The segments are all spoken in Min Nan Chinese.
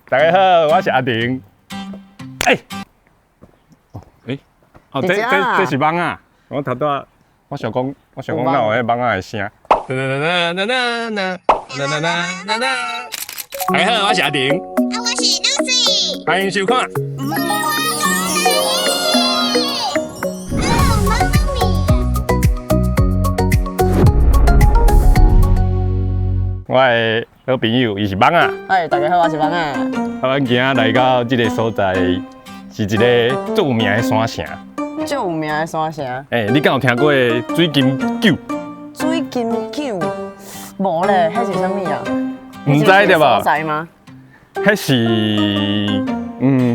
大家好，我是阿婷。欸，哦，欸，哦，這是蠓仔。我頭拄仔，我想講，我想講，哪有彼蠓仔的聲？噔噔噔噔噔噔噔噔噔噔。大家好，我是阿婷。啊，我是 Lucy。歡迎收看。我的好朋友，伊是蠓仔。嗨，大家好，我是蠓仔。啊，阮今仔來到這个所在，是一个著名的山城。足有名的山城。欸，你敢有聽過水金柩？水金柩？無咧，彼是啥物啊？毋知對無？所在嗎？彼是，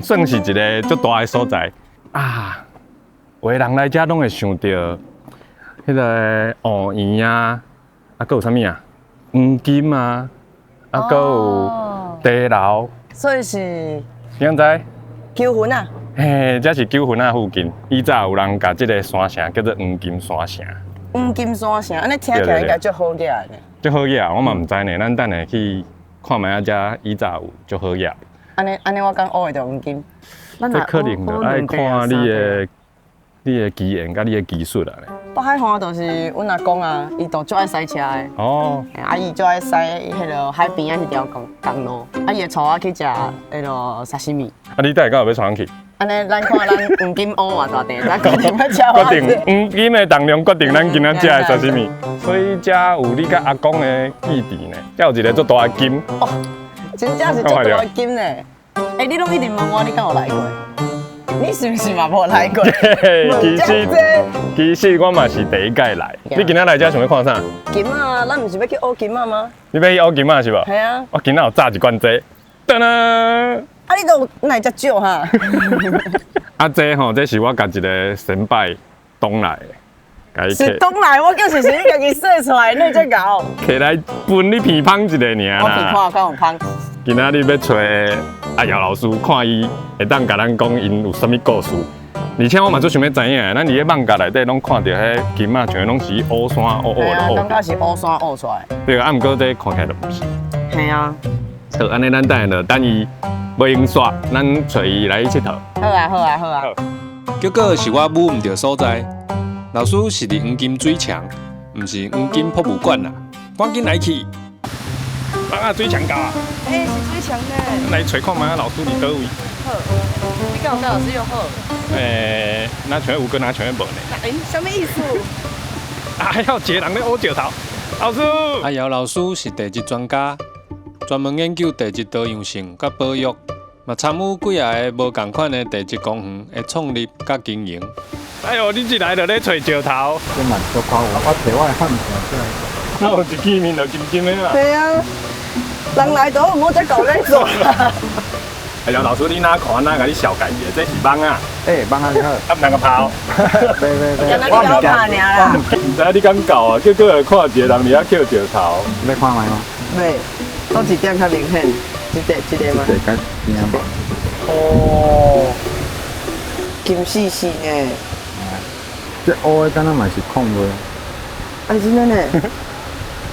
算是一个足大的所在啊。有的人來遮攏會想著彼个芋圓啊，啊，閣有啥物啊？黃金啊，啊，閣有茶樓。所以是。你敢知？求婚啊？嘿，這是求婚仔附近，以早有人共這个山城叫做黃金山城。黃金山城，按呢聽起來應該足好額的。足好額，我嘛毋知呢。咱等下去看覓仔遮以早有足好額。按呢按呢，我敢學會著黃金。這可能就愛看你的經驗佮你的技術啦。北海岸就是阮阿公啊，伊就足愛駛車的。哦。啊，伊足愛駛彼个海邊仔彼條公路，啊，伊會帶我去食彼个沙西米。啊，你等下敢有欲帶阮去？按呢，咱看咱黃金烏偌大塊，咱決定欲食偌決定黃金的重量決定咱今仔食的沙西米。所以遮有你佮阿公的記憶呢，遮有一个足大的金。哦，真正是足大的金呢。欸，你攏一直問我，你敢有來過？你是毋是嘛無來過？其實我嘛是第一擺來。你今仔來遮想欲看啥？金仔，咱毋是欲去挖金仔嗎？你欲去挖金仔是無？係啊。我今仔有紮一罐這，噔噔。啊，你都哪會遮少哈？啊，這吼，這是我共一个先輩擋來的。是擋來，我就是是你家己說出來，你遮𠢕。摕來分你鼻芳一个爾啦。我鼻看敢有芳。今仔日欲揣阿姚老師，看伊會當共咱講𪜶有啥物故事。而且我嘛足想欲知影，咱佇咧網頁內底攏看著彼金仔，像攏是烏山烏烏的。感覺是烏山烏出來。對啊，毋過這看起來就毋是。係啊。好，按呢咱等下就等伊袂用煞，咱揣伊來𨑨迌。好啊，好啊，好啊。結果是我舞毋著所在，老師是佇黃金水牆，毋是黃金博物館啦。趕緊來去。啊，水牆到啊！欸，是水牆呢。來揣看覓仔老師佇佗位。好，你敢有佮老師約好？欸，若像有，閣若像無呢？欸，啥物意思？啊，還有一個人咧挖石頭，老師。阿姚老師是地質專家，專門研究地質多樣性佮保育，嘛參與幾仔个無仝款的地質公園的創立佮經營。哎喲，你一來就咧揣石頭。這嘛足夠有，我提我的漢字出來。那有一見面就金金的啦。對啊。人來都毋好再搞咧做啦。哎呀，老師，你哪看哪共你紹介一下，這是蠓仔。欸，蠓仔你好。啊，毋通共拋。袂袂袂，我毋驚爾啦。毋知你敢到啊？結果會看一個人佇遐抾石頭。欲看覓嗎？欲，佗一點較明顯？這個這個嗎？這個較明顯。哦，金絲絲呢？這烏的敢若嘛是礦物。哎，真的呢。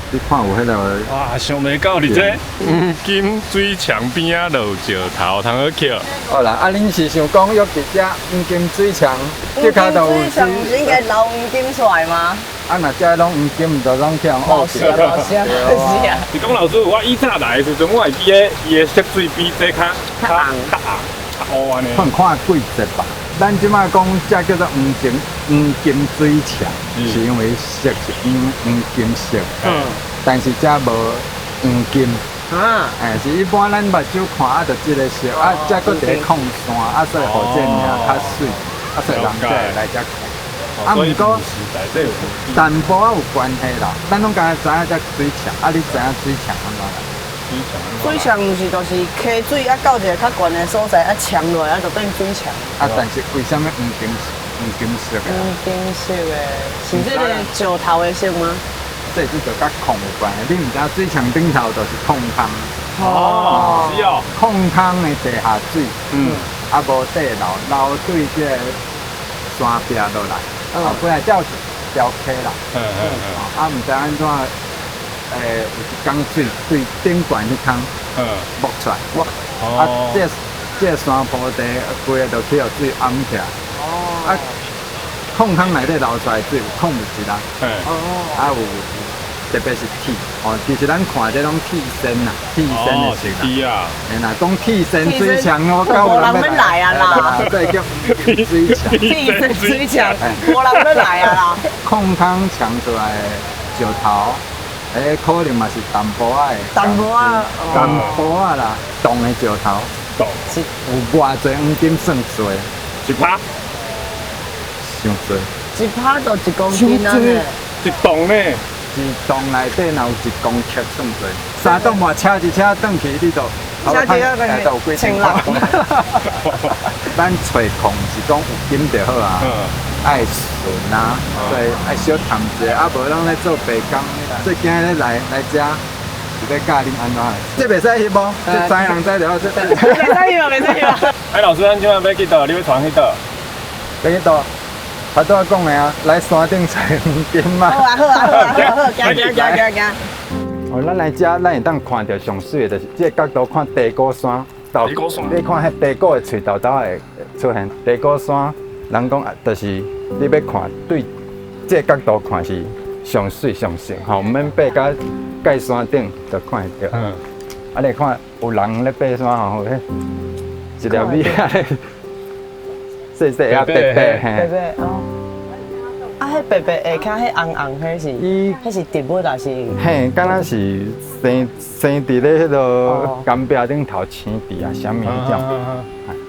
你看有彼个？哇，想袂到佇這黃金水牆邊仔落石頭，通好抾。好啦，啊，恁是想講約佇遮黃金水牆，這跤就有水牆，毋是應該流黃金出來嗎？啊，若遮攏黃金，毋就攏去予挖是啊，是啊，是啊。是講老師，我以早來的時陣，我會記得伊的色水比這較較紅、較紅、較烏按呢。看看季節吧。咱這擺講這叫做黃金水牆，是因為色是黃金色。但是這無黃金。啊。欸，是一般咱目睭看啊，就這个色，啊，這閣佇咧礦山，啊，所以予這名較媠，啊，所以人才會來遮看。啊，毋過淡薄仔有關係啦。咱攏敢若知影這水牆，啊，你知影水牆按怎來？水牆毋是就是溪水啊，到一个較懸的所在啊，沖落來啊，就變水牆。啊，但是為啥物黃金色的？黃金色的，是這個石頭的色嗎？這這就佮礦有關係。你毋知影水牆頂頭就是礦坑。哦，是哦。礦坑的地下水，啊無底流，流對這個山壁落來。啊，本來這有一條溪啦。啊，毋知按怎，有一工水對頂懸彼空，冒出來。啊，這個山坡地規个就去予水淹起來。啊，礦坑內底流出來水有礦物質啦。啊有，特別是鐵哦，其實咱看這攏鐵鉎啦，鐵鉎的色啦。嘿啦，講鐵鉎水牆，我敢有人欲來啊啦？這叫水牆。鐵鉎水牆，無人欲來啊啦。礦坑牆出來的石頭，可能嘛是淡薄仔的。淡薄仔。淡薄仔啦，銅的石頭。銅。有偌濟黃金算濟？一拍。傷濟。一拍就1公斤啊！一磅呢？一磅內底若有1公克算濟。三頓嘛，車一車轉去，你就車一車轉去千六。咱揣礦是講有金就好啊，愛順啊，所以愛小探一下，啊無攏咧做白工。最驚咧來來遮是欲教恁按怎？這袂使翕無？這知人知就好。這袂使翕，袂使翕。哎，老師，咱這擺欲去佗？你欲帶阮去佗？欲去佗？頭拄仔講的啊，來山頂揣黃金嘛。好啊好啊好啊好啊，行行行行行。哦，咱來遮，咱會當看著上媠的，就是這個角度看地鼓山。地鼓山。你看彼地鼓的喙豆豆會出現。地鼓山，人講就是你欲看對這個角度看是上媠上勝，吼，毋免爬到蓋山頂就看會著。啊，你看有人咧爬山吼，彼一粒米仔咧。細細啊，白白嘿。白白哦。啊，彼白白下跤，彼紅紅，彼是，彼是植物還是？嘿，敢若是生生佇咧彼个岩壁頂頭青地啊，啥物彼種。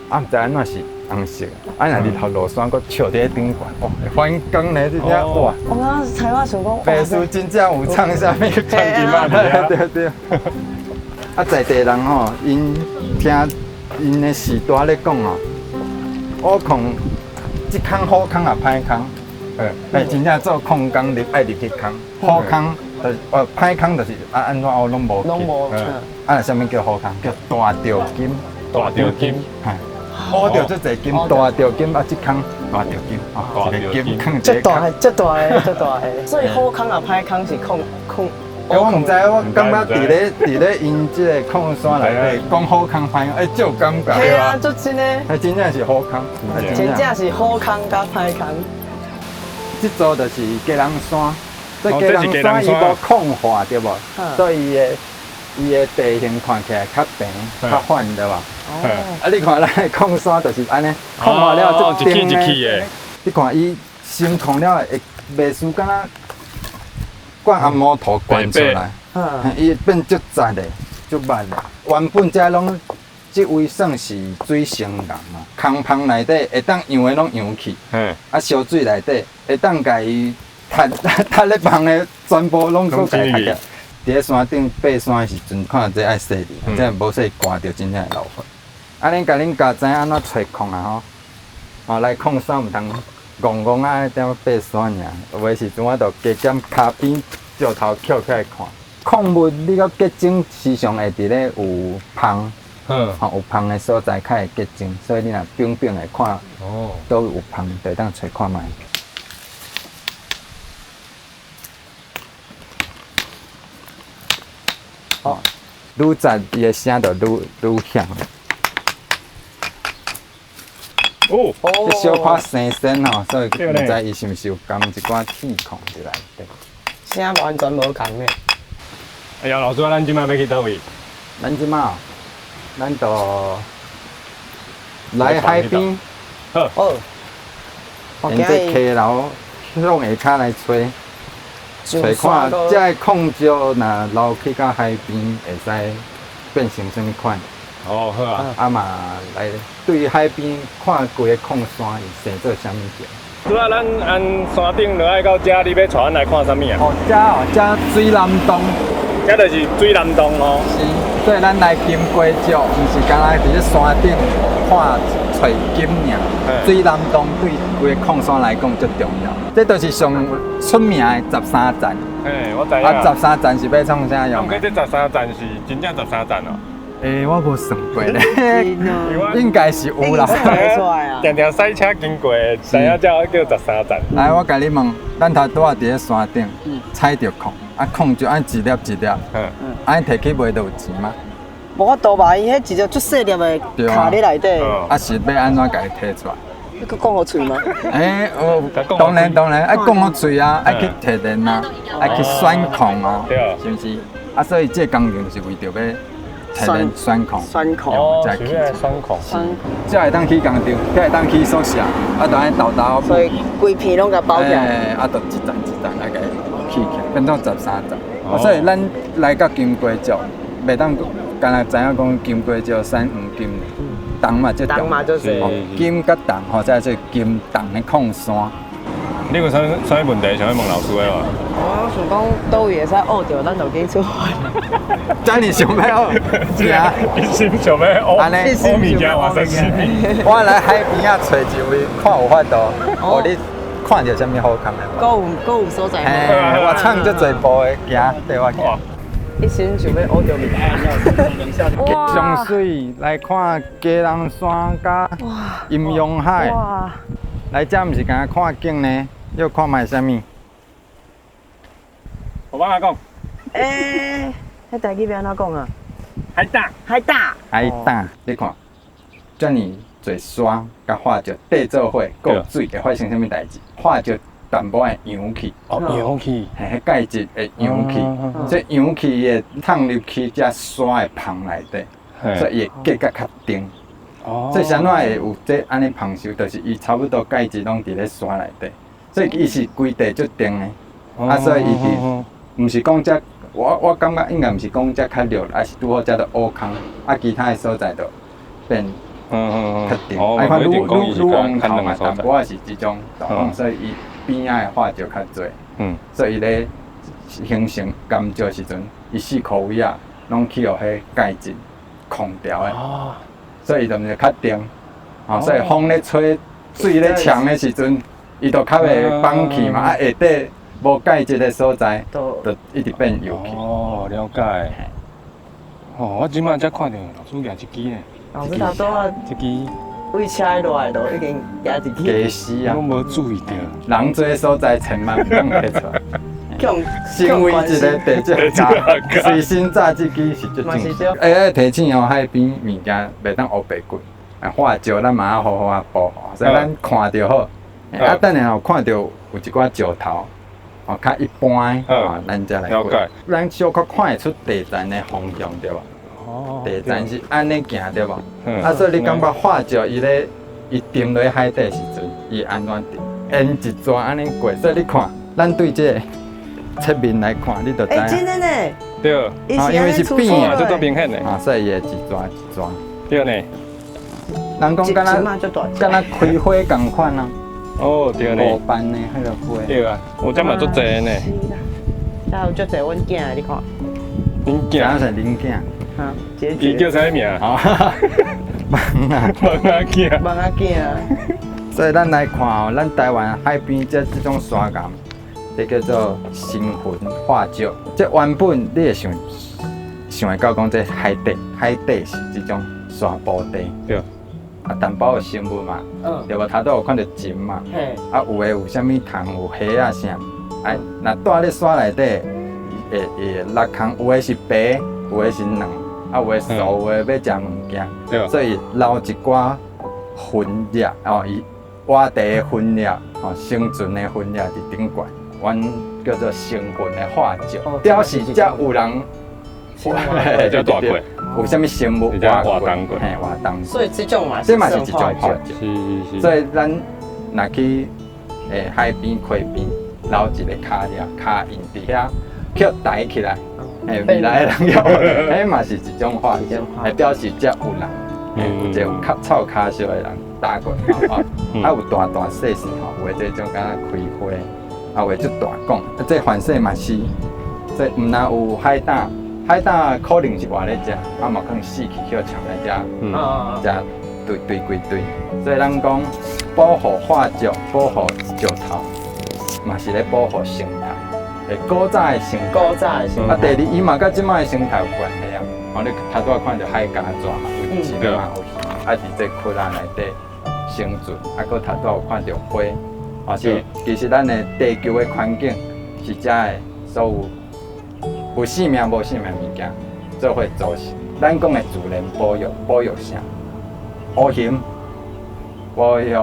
啊，毋知按怎是紅色，啊，若日頭落山，閣照佇咧頂懸，哦，反光咧，這遮哇！我剛剛才我想講，白書真正有藏啥物？藏金啊！對對對。啊，在地人吼，𪜶聽𪜶的序大咧講哦。挖礦，這空好空也歹空，欸，真正做礦工入愛入去空，好空就是歹空就是啊按怎挖攏無攏無，啊，啥物叫好空？叫大著金，大著金，嘿，挖著足濟金，大著金啊，這空大著金，一个金囥這大，這大个，這大个，所以好空也歹空是礦礦。欸，我毋知，我感覺佇咧𪜶這个礦山內底講好空歹空，欸，足有感覺。嘿啊，足真的。欸，真正是好空，真正是好空佮歹空。這座就是鸡籠山，這雞籠山伊無礦化對無？所以伊的地形看起來較平、較緩對無？啊，你看咱的礦山就是按呢，礦化了這頂咧，你看伊先礦了會袂輸敢若。灌紅毛土灌出來，伊變足實的，足密的。原本這攏這位算是水生岩嘛，空芳內底會當游的攏游去，啊，燒水內底會當共伊踢踢咧放的全部攏閣共伊踢起來。佇咧山頂爬山的時陣，看這愛細膩，這無細寒著真正會流汗。啊，恁共恁教知影按怎揣礦啊吼？哦，來礦山毋通。戇戇啊，踮爬山爾，有的時陣我就加減跤邊石頭抾起來看。礦物你閣結晶時常會佇咧有芳，吼有芳的所在較會結晶，所以你若平平的看，佗有芳，就會當揣看覓。哦，愈實伊的聲就愈愈響。哦，這小可生鮮吼，所以毋知伊是毋是有含一寡鐵礦佇內底。聲完全無仝的。哎呀，老師，咱這擺欲去佗位？咱這擺，咱就來海邊。好。哦。沿這溪流向下跤來揣，揣看這个礦石若流去到海邊，會使變成啥物款？哦，好啊！啊嘛，來對海邊看規个礦山，伊生做啥物景？拄仔咱按山頂落來到遮，你欲帶阮來看啥物啊？哦，遮哦，遮水湳洞，遮就是水湳洞哦。是，所以咱來金瓜石，毋是干焦佇咧山頂看揣金爾。水湳洞對規个礦山來講足重要。這就是上出名的十三層。嘿，我知影。啊，十三層是欲創啥用？毋過這十三層是真正十三層哦。欸，我無算過咧，應該是有啦。定定駛車經過，知影這叫十三層。來，我共你問，咱頭拄仔佇咧山頂採著礦，啊礦就按一粒一粒，按提去賣就有錢嗎？無法度吧？伊彼一隻足細粒的卡咧內底。啊是欲按怎共伊提出來？你閣講予喙嗎？欸，哦，當然當然，愛講予喙啊，愛去提煉啊，愛去選礦啊，是毋是？啊，所以這個工程是為著欲提煉選礦，選礦，哦，是欲選礦，才會當起工廠，才會當起宿舍，啊，就按呢沓沓。所以規片攏共包起來。啊，就一層一層來共伊起起來，變做13層。所以咱來到金瓜石，袂當干焦知影講金瓜石產黃金，銅嘛足銅嘛足濟，金佮銅吼，才做金銅的礦山。你有啥啥物問題想欲問老師的無？我想講，佗位會使學著，咱就去出發。真的想欲學？啊，一心想欲學，學物件換成什物？我來海邊仔揣一位，看有法度，予你看著啥物好康的。閣有閣有所在。嘿，我唱足濟步的，行，綴我行。一心想欲學著物件。哇！上媠來看基隆山佮陰陽海。哇！來遮毋是干焦看景呢？欲看覓啥物？我幫他講。欸，彼台語欲按怎講啊？海膽。海膽。海膽，你看，遮爾濟沙佮化石綴做伙，閣有水會發生啥物代誌？化石淡薄仔會揚起。哦，揚起。嘿，彼鈣質會揚起，這揚起會迵入去這沙的縫內底，所以伊會結甲較定。哦。所以啥物會有這按呢膨收，就是伊差不多鈣質攏佇咧沙內底。所以伊是規地足定的，啊，所以伊佇，毋是講遮，我感覺應該毋是講遮較熱，抑是拄好遮著烏空，啊，其他的所在就變較定。啊，看愈愈愈往頭嘛，淡薄仔是這種狀況，所以伊邊仔的化石較濟，所以伊咧形成岩石時陣，伊四箍位仔攏去予彼鈣質控掉的，所以伊就毋是較定，吼，所以風咧吹，水咧沖的時陣。伊就較袂崩去嘛，啊下底無鈣質的所在，就一直變油去。哦，了解。哦，我這擺才看著老師舉一支呢。老師頭拄仔這支位車落來就已經舉一支。家私啊，攏無注意著。人濟所在千萬毋通提出來。身為一個地質家，隨身紮這支是足正常。欸，提醒哦，海邊物件袂當烏白滾，啊，化石咱嘛愛好好仔保護，所以咱看著好。啊，等下有看著有一寡石頭，哦，較一般的，哦，咱才來過。咱小可看會出地層的方向對無？哦。地層是按呢行對無？啊，所以你感覺化石伊咧，伊沉落海底時陣，伊按怎沉？沿一逝按呢過，所以你看，咱對這個側面來看，你就知影。欸，真的呢。對。啊，因為是扁的，這足明顯的。啊，所以伊會一逝一逝。對呢。人講敢若敢若開花仝款啊。哦，對呢，五瓣的彼個花。對啊，我這嘛足濟呢。這有足濟阮囝的，你看。恁囝？這是恁囝。哈，姐姐。伊叫啥物名？蠓仔。蠓仔囝。蠓仔囝。所以咱來看哦，咱台灣海邊這這種沙岩，這叫做生痕化石。這原本你會想想會到講，這海底海底是這種沙埔地。對。啊，淡薄有生物嘛，對無？頭拄有看著蟳嘛，啊，有的有啥物蟲，有蝦仔啥，啊，若蹛咧沙內底，會會落空，有的是白，有的是卵，啊，有的素，有的欲食物件，所以留一寡痕跡哦，伊活地的痕跡，哦，生存的痕跡佇頂懸，阮叫做生痕的化石，表示遮有人。遮蹛過，有啥物生物活動過？嘿，活動。所以這種嘛，這嘛是一種化石。是是是。所以咱若去海邊、溪邊，留一個跤跡、跤印佇遐，去抬起來，未來的人用，彼嘛是一種化石，會表示遮有人，有一個有較臭跤梢的人踏過，啊，有大大細細吼，有的這種敢若開花，啊，有的足大管，啊，這番踅嘛是，這毋但有海膽。海膽可能是活咧食，啊嘛可能死去予戕來遮，食堆堆規堆。所以咱講保護化石、保護石頭，嘛是咧保護生態。古早的生態，古早的生態。啊，第二，伊嘛佮這擺的生態有關係啊。哦，你頭拄仔看著海蛤蛇嘛，有魚嘛，有魚，啊，佇這窟仔內底生存，啊，閣頭拄仔有看著花，哦是，其實咱的地球的環境是遮的所有。有生命、無生命物件，做伙組成。咱講的自然保育，保育啥？烏鰭，保育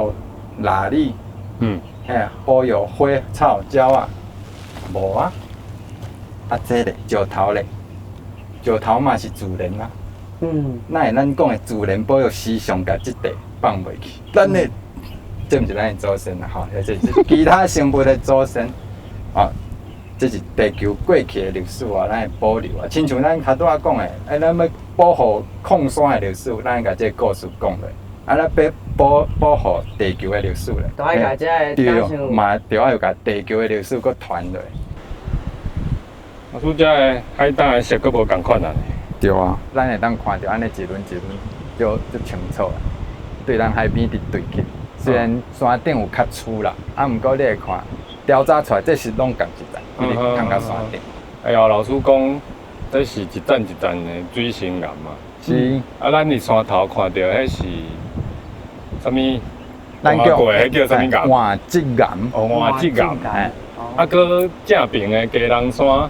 鯪鯉，嘿，保育花草鳥仔，無啊。啊，這咧石頭咧，石頭嘛是自然啊。哪會咱講的自然保育時常共這塊放袂去？咱的這毋是咱的祖先啊，吼，這是其他生物的祖先，啊，這是地球過去的歷史啊，咱會保留啊。親像咱頭拄仔講的，欸，咱欲保護礦山的歷史，咱共這個故事講落。啊，咱欲保護地球的歷史咧，都愛共這个對，嘛著愛共地球的歷史閣傳落。老師，這个海膽的色閣無仝款啊。對啊，咱會當看著按呢一輪一輪，就足清楚啊。對咱海邊佇對去，雖然山頂有較粗啦，啊，毋過你會看，調查出來這是攏仝一層，一直囥到山頂。哎呀，老師講，這是一層一層的水成岩嘛。是。啊，咱佇山頭看著，彼是啥物？咱叫彼叫啥物岩？換質岩。哦，換質岩。啊，閣正爿的基隆山。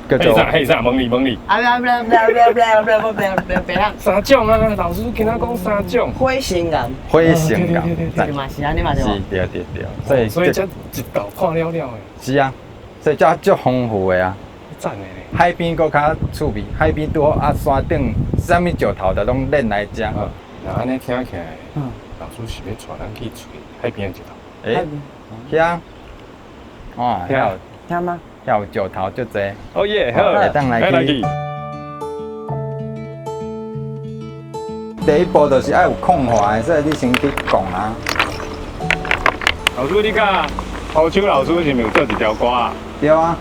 叫做彼啥？問你問你。啊不不不不不不不不不。三種啊，老師今仔講三種。火成岩。火成岩。這嘛是按呢嘛對。是，對對對。所以所以這一道看了了的。是啊，所以這足豐富的啊。讚的咧。海邊閣較趣味，海邊拄好啊，山頂啥物石頭就攏練來遮。若按呢聽起來，老師是欲帶咱去揣海邊的石頭。欸，遐，哇，遐有。遐嗎？遐有石頭足濟。哦耶，好，會當來去。第一步就是愛有礦化的，所以你先去講啊。老師，你佮胡秋老師是毋是有做一條歌啊？對啊，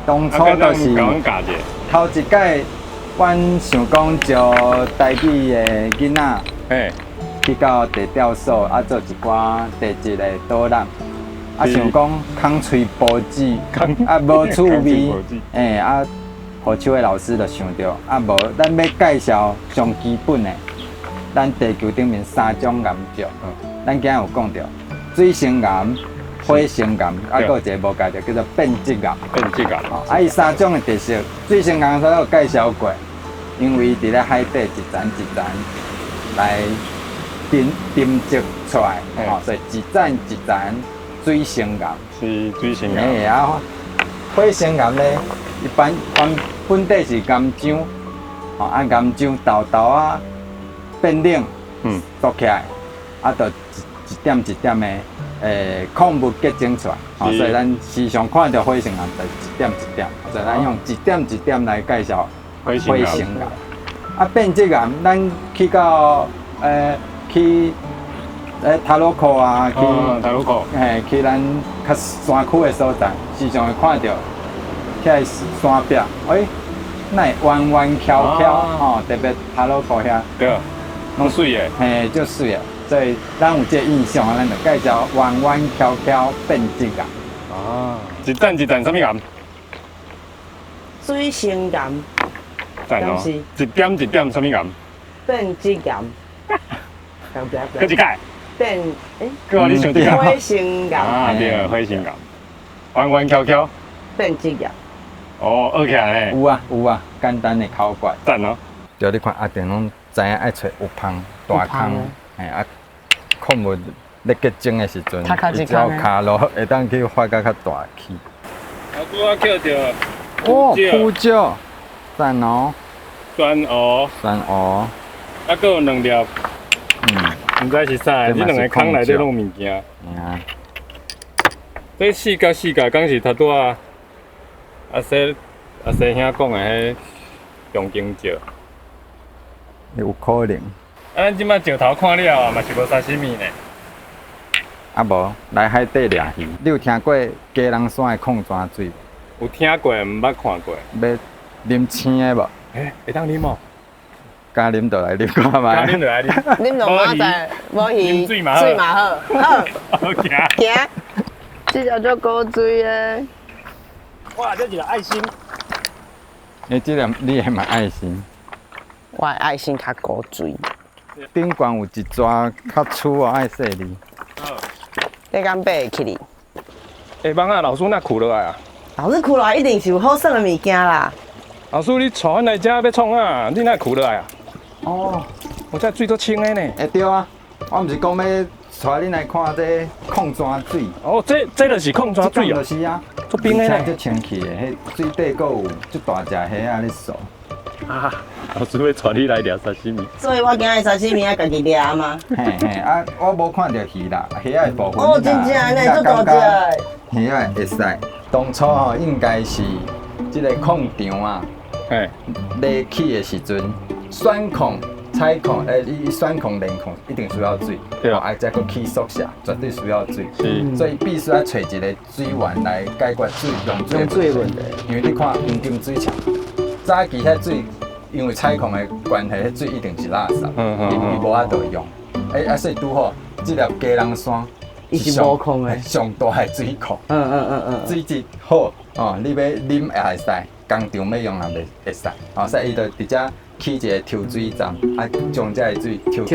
當初就是頭一擺，阮想講招台語的囡仔，去到地調所啊做一寡地質的導覽。啊，想講空喙報紙，啊無趣味，欸啊，胡秋的老師就想著，啊無，咱欲介紹上基本的，咱地球頂面三種岩石，咱今仔有講著，水成岩、火成岩，啊，閣有一个無介紹叫做變質岩。變質岩。啊，伊三種的特色，水成岩我有介紹過，因為佇咧海底一層一層來沉積出來，吼，所以一層一層。水成岩是水成岩。欸啊，火成岩咧，一般阮本底是岩漿，吼啊岩漿豆豆啊變冷，縮起來，啊就一點一點的礦物結晶出來，吼，所以咱時常看著火成岩就一點一點，所以咱用一點一點來介紹火成岩。啊變質岩，咱去到去。太魯閣啊，去太魯閣，嘿，去咱較山區的所在，時常會看著遐山壁，欸，哪會彎彎翹翹，吼，特別太魯閣遐，對，攏媠的，嘿，足媠的，所以咱有這個印象啊，咱就介紹彎彎翹翹變質岩。啊，一層一層啥物岩？水成岩。讚哦。一點一點啥物岩？變質岩。閣一擺。變欸，閣你想著火成岩啊，對，火成岩，彎彎翹翹，變質岩。哦，學起來咧。有啊有啊，簡單的口訣。讚哦。對，你看阿定攏知影愛揣有芳大空，嘿啊，礦物咧結晶的時陣，伊只要跤路會當去發甲較大氣。啊，拄仔抾著。哦，苦蕉，讚哦。酸蚵。酸蚵。啊，閣有兩粒。毋知是啥，這兩个空內底攏有物件。啊。這四角四角，敢是頭拄仔阿西阿西兄講的彼重金石？有可能。啊，咱這擺石頭看了啊，嘛是無沙西米呢。啊無，來海底掠魚。你有聽過基隆山的礦泉水？有聽過，毋捌看過。欲啉清的無？欸，會當啉無？敢啉就來啉看覓。敢啉就來啉。啉就明仔無魚，水嘛好。水嘛好。好。好行。行。這隻足古錐的。哇，這一个愛心。欸，這个你的嘛愛心。我的愛心較古錐。頂懸有一撮較粗哦，愛細膩。你敢爬會起哩？欸，蠓仔老師哪跍落來啊？老師跍落來一定是有好耍的物件啦。老師，你帶阮來遮欲創啥？你哪會跍落來啊？哦，我這水足清的呢。會對啊，我毋是講欲帶恁來看這礦泉水。哦，這就是礦泉水哦。就是啊，足冰的呢。足清氣的，彼水底閣有足大隻蝦仔咧踅。啊，老師欲帶你來掠沙西米。所以我今日沙西米愛家己掠嗎？嘿嘿，啊，我無看著魚啦，蝦仔的部分。哦，真正呢，足大隻。魚仔會使，當初吼應該是這个礦場啊，咧起的時陣，選礦、採礦，伊選礦、煉礦一定需要水，啊，再閣起宿舍，絕對需要水，所以必須愛揣一个水源來解決水用水的問題。因為你看黃金水池，早期彼水因為採礦的關係，彼水一定是垃圾，伊無法度用。啊，所以拄好這粒基隆山，伊是無礦的，上大的水庫。水質好，哦，你欲啉也會使，工廠欲用也會使，哦，所以伊就佇遮起一个抽水站，啊，將這个水抽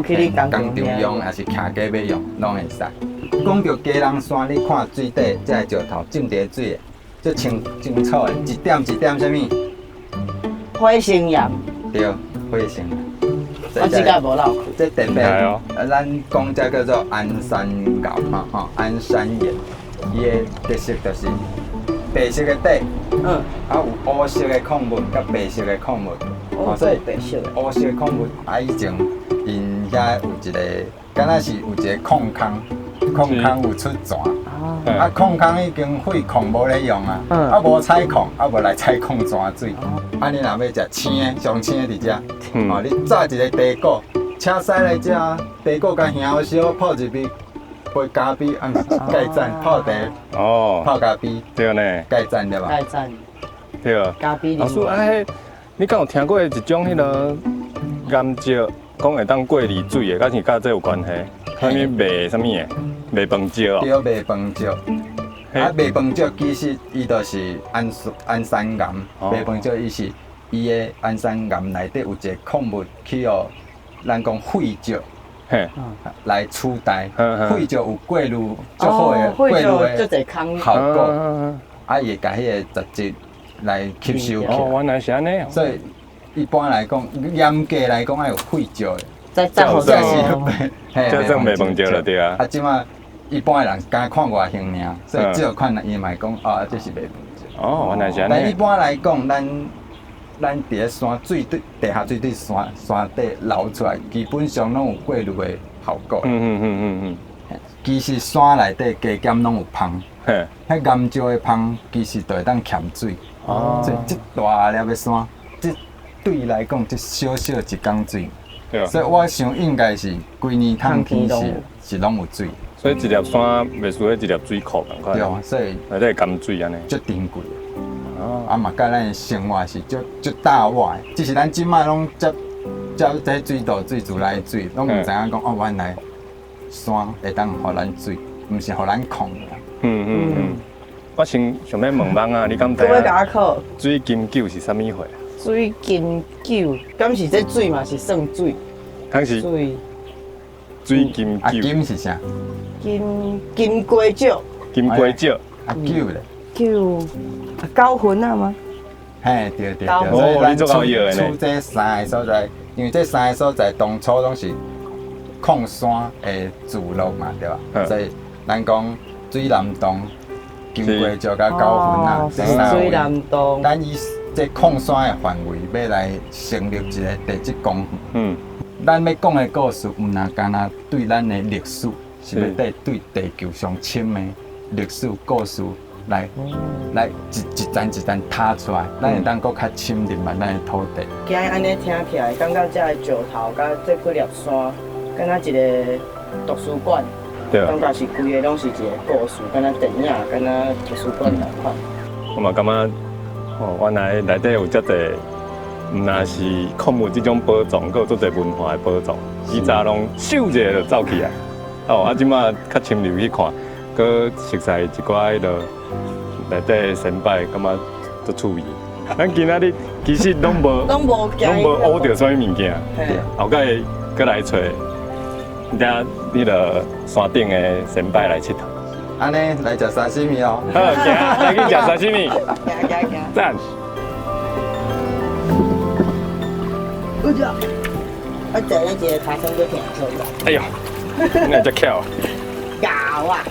去你工廠用，抑是徛家欲用，攏會使。講著基隆山，你看水底這个石頭浸佇水的，足清清楚的，一點一點啥物？火成岩。對，火成岩。我這個無漏去。這特別，咱講這叫做安山岩吼吼，安山岩，伊的特色就是白色的底，啊有烏色的礦物佮白色的礦物，哦，所以白色的。烏色的礦物，啊以前𪜶遐有一個，敢若是有一个礦坑，礦坑有出泉，啊礦坑已經廢礦無咧用啊，啊無採礦，啊無來採礦泉水。啊，你若欲食青的，上青的佇遮，哦，你炸一个茶果，請師來食，茶果佮香燒泡一杯杯咖啡，啊，毋是蓋讚泡茶，哦，泡咖啡，對呢，蓋讚對吧？蓋讚，對。咖啡。老師，啊，彼你敢有聽過一種彼个岩石，講會當過濾水的，敢是佮這有關係？啥物麥啥物的？麥飯石哦。對，麥飯石。啊，麥飯石其實伊就是安山岩。麥飯石伊是伊的安山岩內底有一个礦物去予咱講廢石，來取代。廢石有過濾足好的過濾的效果，啊，伊會共彼个雜質來吸收起來。哦，原來是按呢。所以一般來講，嚴格來講，愛有廢石的。再好這是，這算麥飯石了對啊。啊，這馬一般的人敢看外形爾，所以這款伊嘛會講啊，這是麥飯石。哦，原來是按呢。但一般來講，咱佇咧山水底地下水佇山山底流出來，基本上攏有過濾的效果。其實山內底加減攏有芳，彼岩石的芳其實就會當鹹水。哦。所以這大粒的山，這對伊來講，這小小一缸水。對。所以我想應該是規年冬天是攏有水。所以一粒山袂輸彼一粒水庫仝款。對，所以內底鹹水按呢。足珍貴。啊嘛，佮咱的生活是足足搭活的，只是咱這擺攏接接這水道水、自來水，攏毋知影講哦，原來山會當予咱水，毋是予咱礦。我先想欲問蠓仔，你敢知閣欲共我考？水金臼是啥物貨？水金臼，敢是這水嘛是算水？敢是水水金啊，臼。金是啥？金金瓜石。金瓜石。啊，臼咧？臼啊，九份仔嗎？嘿，對對對。哦，你足𠢕藥的呢。處這三个所在，因為這三个所在當初攏是礦山的聚落嘛，對吧？所以咱講水南洞、金瓜石佮九份仔，這三水南洞。咱以這礦山的範圍，欲來成立一个地質公園。咱欲講的故事，毋若干焦對咱的歷史，是欲對對地球上深的歷史故事來一一層一層塔出來，咱會當閣較深入咱的土地。今日按呢聽起來，感覺這个石頭佮這幾粒山，敢若一个圖書館，感覺是規个攏是一个故事，敢若電影，敢若圖書館仝款。我嘛感覺，哦，原來內底有遮濟，毋若是礦物這種寶藏，閣有足濟文化的寶藏。以前攏咻一下就走去啊！哦，啊，這馬較深入去看，閣熟似一寡彼落內底先輩，感覺足趣味。咱今仔日其實攏無攏無攏無學著啥物物件，後蓋閣來揣遮彼个山頂的先輩來𨑨迌。按呢來食沙西米哦！好，行，來去食沙西米。行行行。讚。哎呀！我坐咧一个尻川阁疼出來。哎呦，你若遮巧。𠢕啊！